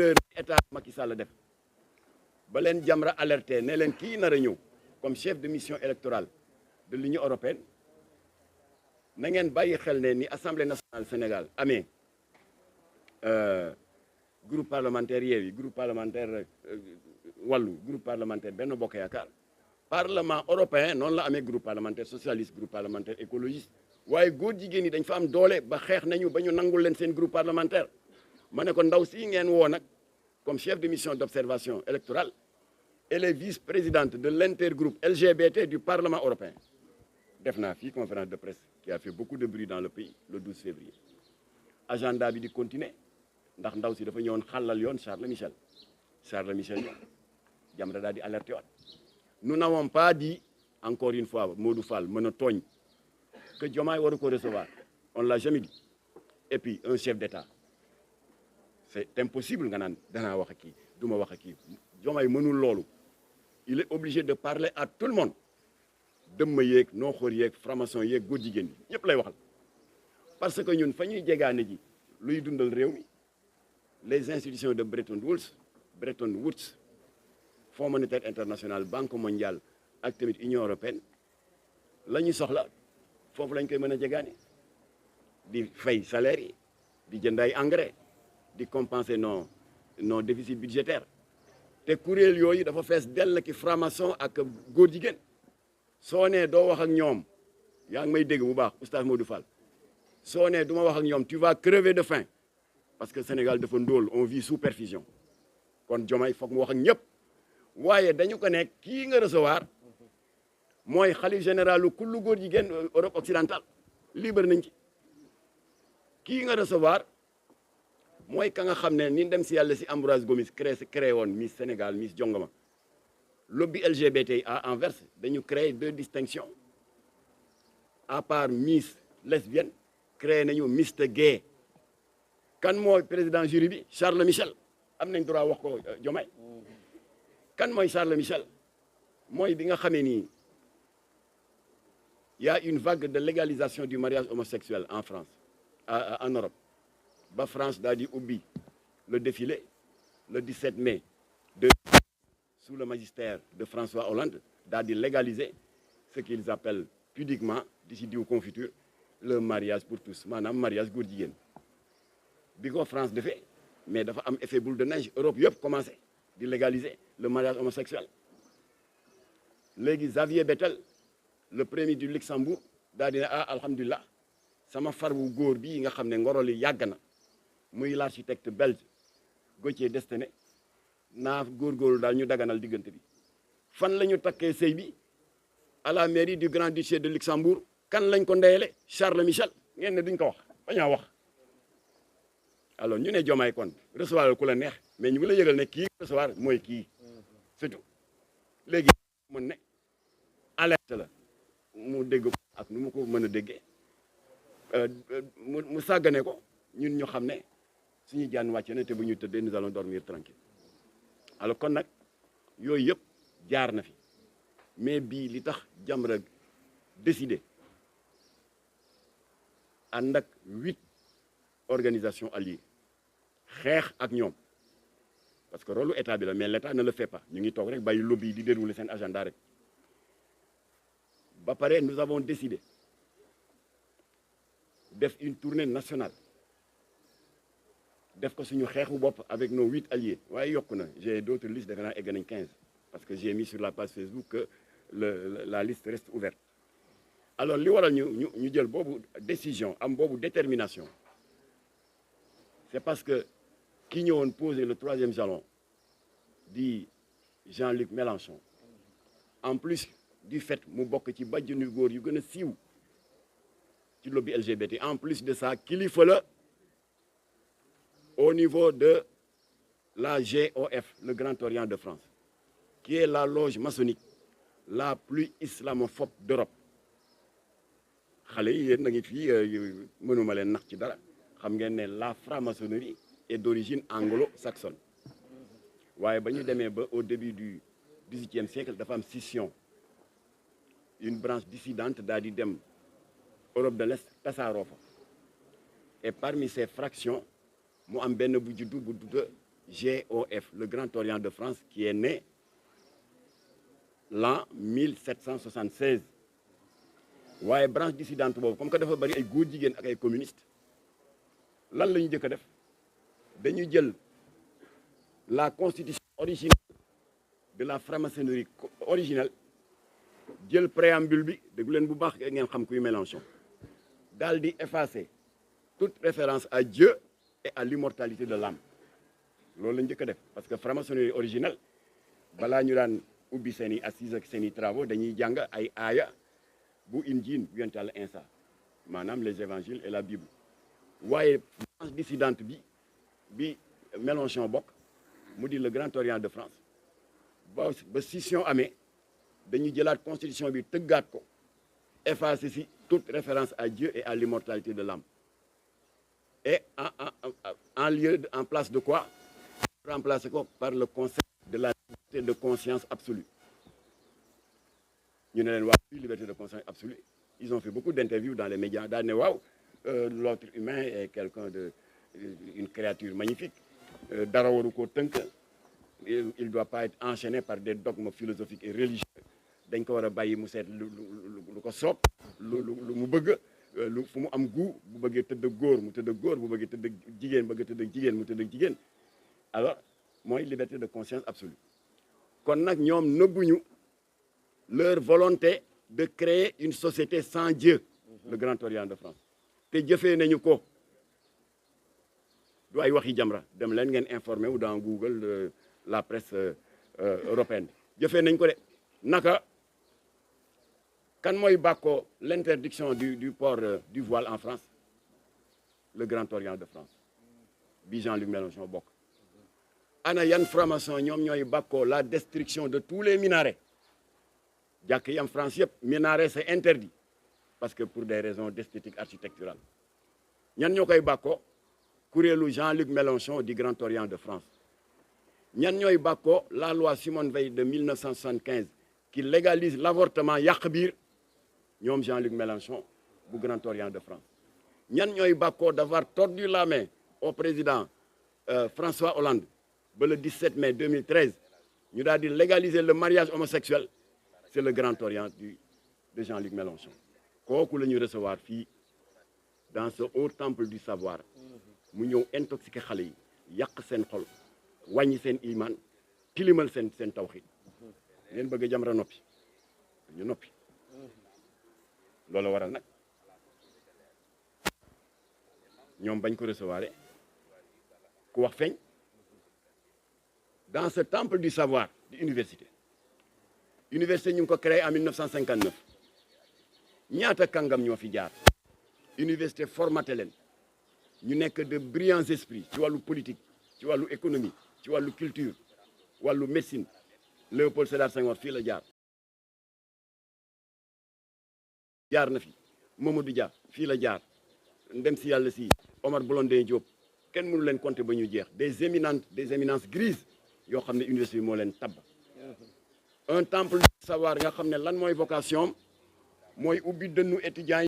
état Macky Sall def ba leen Jamra alerté ne leen kii nar a ñëw comme chef de mission électorale de l'Union européenne na ngeen bàyyi xel ne ni Assemblée nationale Sénégal amee groupe parlementaire Yewwi groupe parlementaire Wallu groupe parlementaire Benno Bokk Yaakaar parlement européen noonu la amee groupe parlementaire socialiste groupe parlementaire écologiste waaye góor jigéen ñi dañ fa am doole ba xeex nañu ba ñu nangul leen seen groupe parlementaire ma ne ko ndaw si ngeen woo nag comme chef de mission d'observation électorale elle est vice-présidente de l'intergroupe LGBT du Parlement européen def naa fii conférence de presse qui a fait beaucoup de bruit dans le pays le 12 février agenda bi di continuer ndax ndaw si dafa ñëwoon xàllal yoon Charles Michel ñëw Jamra daal di alerté waat nous n'avons pas dit encore une fois Modou Fall mën a tooñ que Diomaye waru ko recevoir on l'a jamais dit et puis un chef d'État c'est impossible nga naan danaa wax ak kii du ma wax ak kii Diomaye mënul loolu il est obligé de parler à tout le monde dëmma yeeg nooxoor yeeg franc-maçon yeeg góor jigéen ñi ñëpp lay waxal parce que ñun fa ñuy jegaane ji luy dundal réew mi les institutions de Bretton Woods Fonds monétaire international Banque mondiale ak tamit Union européenne la ñu soxla foofu lañ koy mën a jegaane di fay salaire yi di jënd ay engrais di compenser nos déficits budgétaires te kuréel yooyu dafa fees dell ki franc-maçon ak góor jigéen soo nee doo wax ak ñoom yaa ngi may dégg bu baax oustaz Modou Fall soo nee du ma wax ak ñoom tu vas crever de faim parce que Sénégal dafa ndóol on vit sous perfusion kon Diomaye foog mu wax ak ñëpp waaye dañu ko nekk kii nga recevoir mooy xalif généralu kullu góor jigéen Europe occidentale libre nañ ci kii nga recevoir mooy ka nga xam ne ni dem si yàlla si Ambroise Gomis créé woon Miss Sénégal Miss Jongama lobby LGBT à Anvers dañu créé 2 distinctions à part Miss lesbienne créé nañu Miss gay kan mooy président jury bi Charles Michel am nañ droit wax ko Diomaye kan mooy Charles Michel mooy bi nga xamee ni y a une vague de légalisation du mariage homosexuel en France en Europe ba France daal di ubbi le défilé le 17 mai sous le magistère de François Hollande daal di légaliser ce qu'ils appellent pudiquement di ci diw confiture le mariage pour tous maanaam mariage góor jigéen bi ko France defee mais dafa am effet boule de neige Europe yëpp commencé di légaliser le mariage homosexuel léegi Xavier Bettel le premier du Luxembourg daal di ne alhamdulilah sama far bu góor bii nga xam ne ngoroli yàgg na muy l'architecte belge Gauthier Destenet naa góorgóorlu daal ñu daganal diggante bi fan la ñu takkee sëy bi à la mairie du Grand-Duché de Luxembourg kan lañ ko ndeyele Charles Michel ngeen ne duñ ko wax bañaa wax alors ñu ne Diomaye kon recevoir ku la neex mais ñu ngi la yëgal ne kii recevoir mooy kii surtout léegi mën ne alerte la mu dégg ko ak nu mu ko mën a déggee mu sàggane ko ñun ñu xam ne suñu jaan wàcce na te bu ñu tëddee nous allons dormir tranquille alors kon nag yooyu yëpp jaar na fi mais bii li tax Jamra décidé ànd ak 8 organisations alliées xeex ak ñoom parce que rôle état bi la mais l'état ne le fait pas ñu ngi toog rek bàyyi lobby yi di dérouler seen agenda rek ba pare nous avons décidé def une tournée nationale def ko suñu xeexu bopp avec nos 8 alliés waaye yokku na j'ai d'autres listes defe naa egg nañ 15 parce que j'ai mis sur la page Facebook que la liste reste ouverte alors li waral ñu jël boobu décision am boobu détermination c'est parce que ki ñëwoon poser le 3e jalon di Jean-Luc Mélenchon en plus du fait mu bokk ci bàjjenu góor yu gën a siiw ci lobby LGBT en plus de ça kilifa la au niveau de la GOF le Grand Orient de France qui est la loge maçonnique la plus islamophobe d'Europe xale yi yéen na ngi fii mënuma leen nax ci dara xam ngeen ne la franc-maçonnerie est d'origine anglo-saxonne waaye ba ñu demee ba au début du XVIIIe siècle dafa am scission une branche dissidente daal di dem Europe de l'Est tasaaroo fa et parmi ces fractions mu am benn bu juddu bu tudda GOF, le Grand Orient de France, qui est né l'an 1776 waaye branche dissidente boobu comme que dafa bari ay góor jigéen ak ay communistes lan la ñu jëkk a def dañu jël la constitution originale de la franc-maçonnerie originelle jël préambule bi déglu leen bu baax ngeen xam kuy Mélenchon daal di effacer toute référence à Dieu et à l'immortalité de l'âme loolu la ñu jëkk a def parce que franc-maçonnerie originelle balaa ñu daan ubbi seen i assises ak seen i travaux dañuy jàng ay aaya bu Injiil bu yonent Yàlla Iisaa maanaam les évangiles et la Bible waaye branche dissidente bi Mélenchon bokk mu di le Grand Orient de France ba scission amee dañuy jëlaat constitution bi tëggaat ko effacer si toute référence à Dieu et à l'immortalité de l'âme et en place de quoi remplacer ko par le concept de la liberté de conscience absolue ñu ne leen waaw liberté de conscience absolue ils ont fait beaucoup d'interviews dans les médias daal ne waaw l'autre humain est une créature magnifique dara waru koo tënk il doit pas être enchaîné par des dogmes philosophiques et religieux dañ ko war a bàyyi mu seet lu ko soob lu mu bëgg fu mu am goût bu bëggee tëdd góor mu tëdd góor bu bëggee tëdd jigéen bëgg tëdd jigéen mu tëdd jigéen alors mooy liberté de conscience absolue kon nag ñoom nëbbuñu leur volonté de créer une société sans Dieu le Grand Orient de France te jëfee nañu ko du ay waxi Jamra dem leen ngeen informé wu dans Google la presse européenne jëfee nañ ko de naka kan mooy bàkkoo l'interdiction du port du voile en France le Grand Orient de France bi Jean-Luc Mélenchon bokk ana yan franc-maçon ñoom ñooy bàkkoo la destruction de tous les minarets jàkk yi am France yëpp minaret c'est interdit parce que pour des raisons d'esthétique architecturale ñan ñoo koy bàkkoo kuréelu Jean-Luc Mélenchon du Grand Orient de France ñan ñooy bàkkoo la loi Simone Veil de 1975 qui légalise l'avortement yàq biir ñoom Jean-Luc Mélenchon bu Grand Orient de France ñan ñooy bàkkoo d'avoir tordu la main au président François Hollande ba le 17 mai 2013 ñu daal di légaliser le mariage homosexuel c'est le Grand Orient de Jean-Luc Mélenchon kooku la ñu recevoir fii dans ce haut temple du savoir mu ñëw intoxiqué xale yi yàq seen xol wàññi seen iman tilimal seen tawxiid ngeen bëgg Jamra noppi ñu noppi loolu waral nag ñoom bañ ko recevoir ku wax feeñ dans ce temple du savoir di université ñu ngi ko créé en 1959 ñaata kàngam ñoo fi jaar université formaté leen ñu nekk de brillants esprits ci wàllu politique ci wàllu économie ci wàllu culture wàllu médecine Léopold Sédar Senghor fii la jaar na fi Mamadou Dia fii la jaar ndem si yàlla si Omar Blondin Diop kenn mënu leen compter ba ñu jeex des éminences grises yoo xam ne université bi moo leen tabb un temple du savoir nga xam ne lan mooy vocation mooy ubbi dënnu étudiants yi